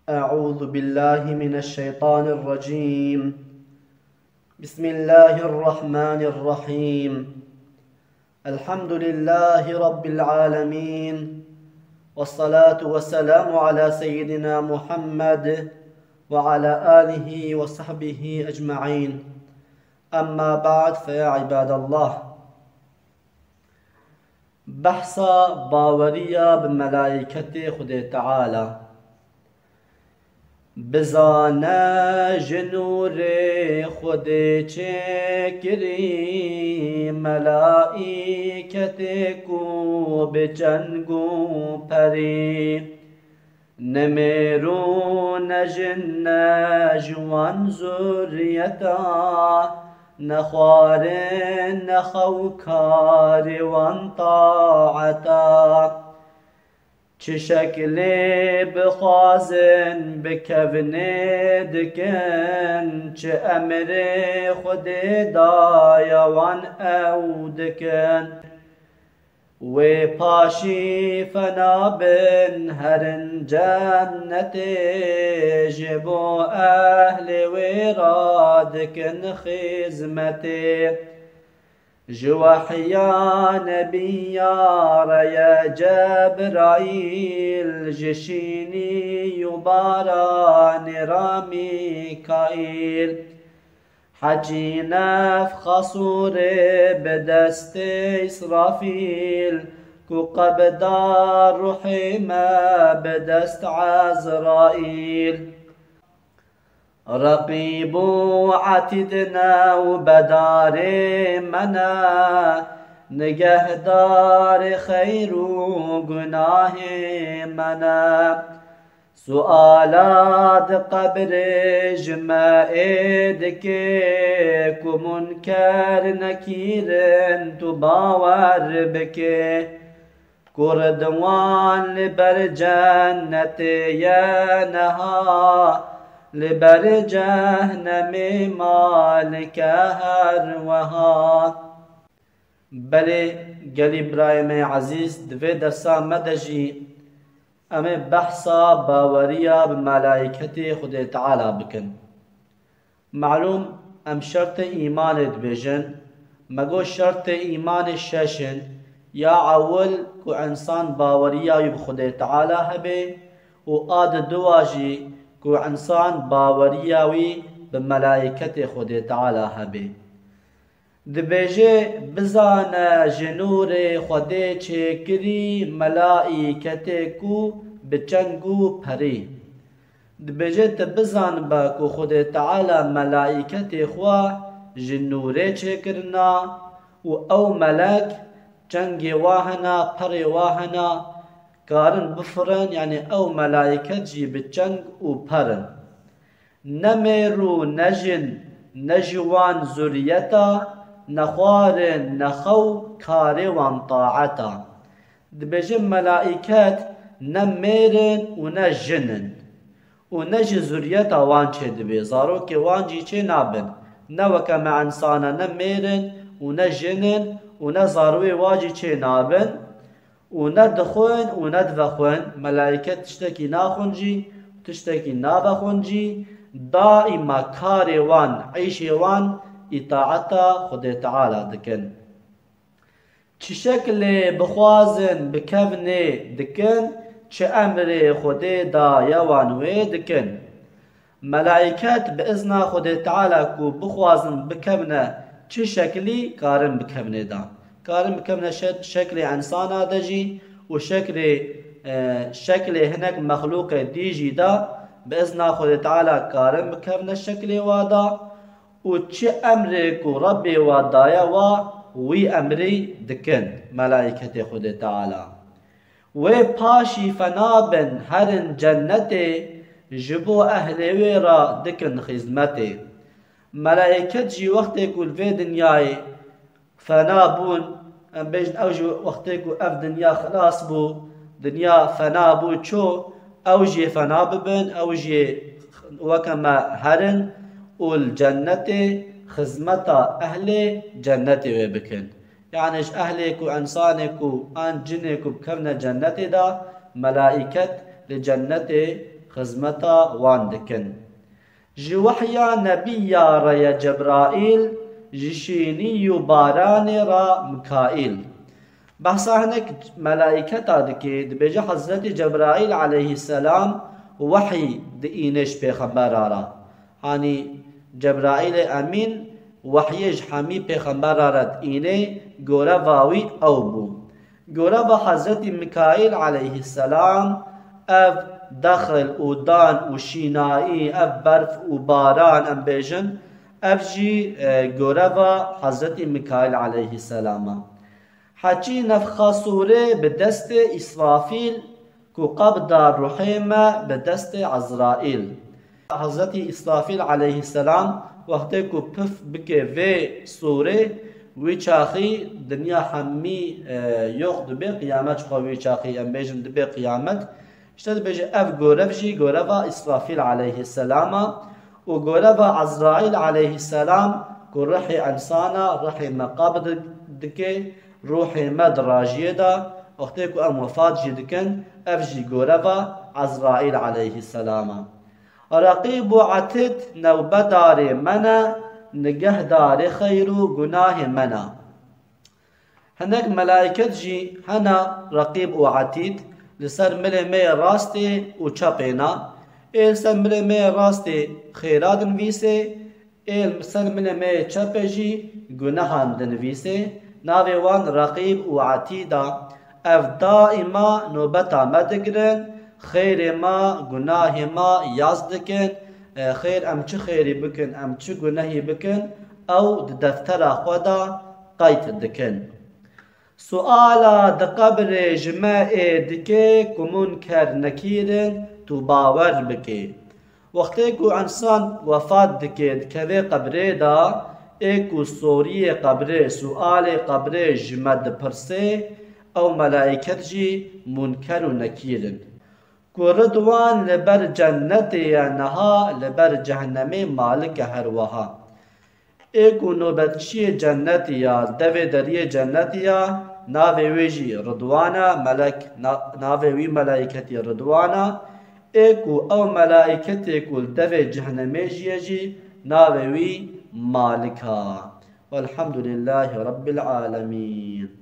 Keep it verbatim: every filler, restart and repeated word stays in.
أعوذ بالله من الشيطان الرجيم. بسم الله الرحمن الرحيم. الحمد لله رب العالمين. والصلاة والسلام على سيدنا محمد وعلى آله وصحبه أجمعين. أما بعد، فيا عباد الله. Behsa baweriya bi melaîketê Xwedê Teala. Bizane ji nûrê Xwedê çêkirî melaîketê ku bi çeng û perî. Ne mêr û ne jin ne ji wan zuriyeta, ne xwarin ne xew karê wan taeta. Çi şeklê bixwazin bi kevnê dikin, çi emrê Xwedê daye wan ew dikin. Wê paşî fena bin herin cennetê, ji bo ehlê wê radikin xizmetê. Ji wehya nebiya re ye Cebraîl, ji şînî û baranê re Mîkaîl. Heçî nefxa sûrê bi destê Îsrafîl, ku qebda ruhê me bi dest Ezraîl. Reqîb û Etîd ne û bedarê me ne, nigehdarê xeyr û gunahê me ne. Suala di qebrê ji me ê dike, ku Munker Nekîr in tu bawer bike. Ku Ridwan li ber cennetê ye niha, li ber cehnemê malike her weha. Belê gelî birayê me yê ezîz, di vê dersa me de jî em ê behsa baweriya bi melaîketê Xwedê Teala bikin. Malûm, em şertê îmanê dibêjin. Me got şertê îmanê şeş in. Ya ewil ku însan baweriya wî bi Xwedê Teala hebe û a di dua jî ku însan baweriya wî bi melaîketê Xwedê Teala hebe. Dibêje, bizane ji nûrê Xwedê çêkirî melaîketê ku bi çeng û perî. Dibêje, tu bizanibe ku Xwedê Teala melaîketê xwe ji nûrê çêkirina û ew melek çengê wa hene, perê wa hene, karin bifirin, yanî ew melaîket jî bi çeng û per in. Ne mêr û ne jin, ne ji wan zuriyeta, ne xwarin, ne xew, karê wan taeta. Dibêje melaîket ne mêr in û ne jin in. Û ne ji zuriyeta wan çêdibe. Zarokê wan jî çê nabin. Ne weke me însan e, ne mêr in û ne jin in û ne zarwê wa jî çê nabin. Û ne dixwin û ne divexwin, melaîket tiştekî naxwin jî, tiştekî navexwin jî, daîma karê wan, îşê wan îtaeta Xwedê Teala dikin. Çi şeklê bixwazin bikevnê dikin, çi emrê Xwedê daye wan wê dikin. Melaîket bi izna Xwedê Teala ku bixwazin bikevne çi şeklî karin bikevnê de. Karin bikevne şe-, şeklê însana de jî û şeklê, e, şeklê hinek mexlûqê dî jî de bi izna Xwedê Teala karin bikevne şeklê wa de û çi emrê ku Rebbê wa daye wa wî emrî dikin melaîketê Xwedê Teala. Wê paşî fena bin herin cennetê, ji bo ehlê wê re dikin xizmetê. Melaîket jî wextê ku li vê dinyayê fena bûn, em bêjin ew ji wextê ku ev dinya xilas bû, dinya fena bû çû, ew jê fena bibin, ew jê weke me herin û li cennetê xizmeta ehlê cennetê wê bikin. Yanî ji ehlê ku, însanê ku an cinê ku bikevne cennetê de, melaîket li cennetê xizmeta wan dikin. Ji wehya nebiya re ye Cebraîl, ji şînî û baranê re Mikaîl. Behsa hinek melaîketa dike, dibêje Hezretî Cebraîl aleyhisselam wehy diîne ji pêxembera re. Hanî Cebraîlê Emîn wehyê ji hemî pêxembera re diîne, goreva wî ew bû. Goreva Hezretî Mikaîl aleyhisselam ev dexil û dan û şînayî, ev berf û baran em bêjin, ev jî, e, goreva Hezretî Mikaîl aleyhisselam e. Heçî nefxa sûrê bi destê Îsrafîl ku qebda ruhê me bi destê Ezraîl. Hezretî Îsrafîl aleyhisselam wextê ku pif bike vê sûrê, wî çaxî dinya hemî, e, yox dibe, qiyamet ji xwe wî çaxî em bêjin dibe qiyamet. Îşte dibêje ev gorev jî goreva Îsrafîl aleyhisselam e û goreva Ezraîl aleyhisselam ku ruhê insana, ruhê me qebd dike, ruhê me di rajiyê de, wextê ku em wefat jî dikin, ev jî goreva Ezraîl aleyhisselam e. Reqîb û Etîd newbedarê me ne, nigehdarê xeyr û gunahê me ne. Hinek melaîket jî hene, Reqîb û Etîd, li ser milê me yê rastê û çepê ne. Ê li ser milê me yê rastê xêra dinivîsê, ê li ser milê me yê çepê jî gunehan dinivîsê. Navê wan Reqîb û Etîd e. Ev daîma nobeta me digirin, xêrê me, gunahê me yaz dikin. E, xêr em çi xêrî bikin, em çi gunehî bikin, ew di deftera xwe de qeyd dikin. Suala di qebrê ji me ê dike ku Munker Nekîr in, tu bawer bike. Wextê ku însan wefat dike, dikeve qebrê de, ê ku soriyê qebrê, sualê qebrê ji me dipirse, ew melaîket jî Munker û Nekîr in. Ku Ridwan li ber cennetê ye niha, li ber cehennemê Malik e her wiha. Ê ku nobetçiyê cennetî ya, devê deriyê cennetî ya, navê wê jî Ridwan e, melek, na-, navê wî melaîketî Ridwan e. Ê ku ew melaîketê ku li devê cehennemê jî ye jî, navê wî Malik e. Welhamdulillahî Rabbil Alemîn.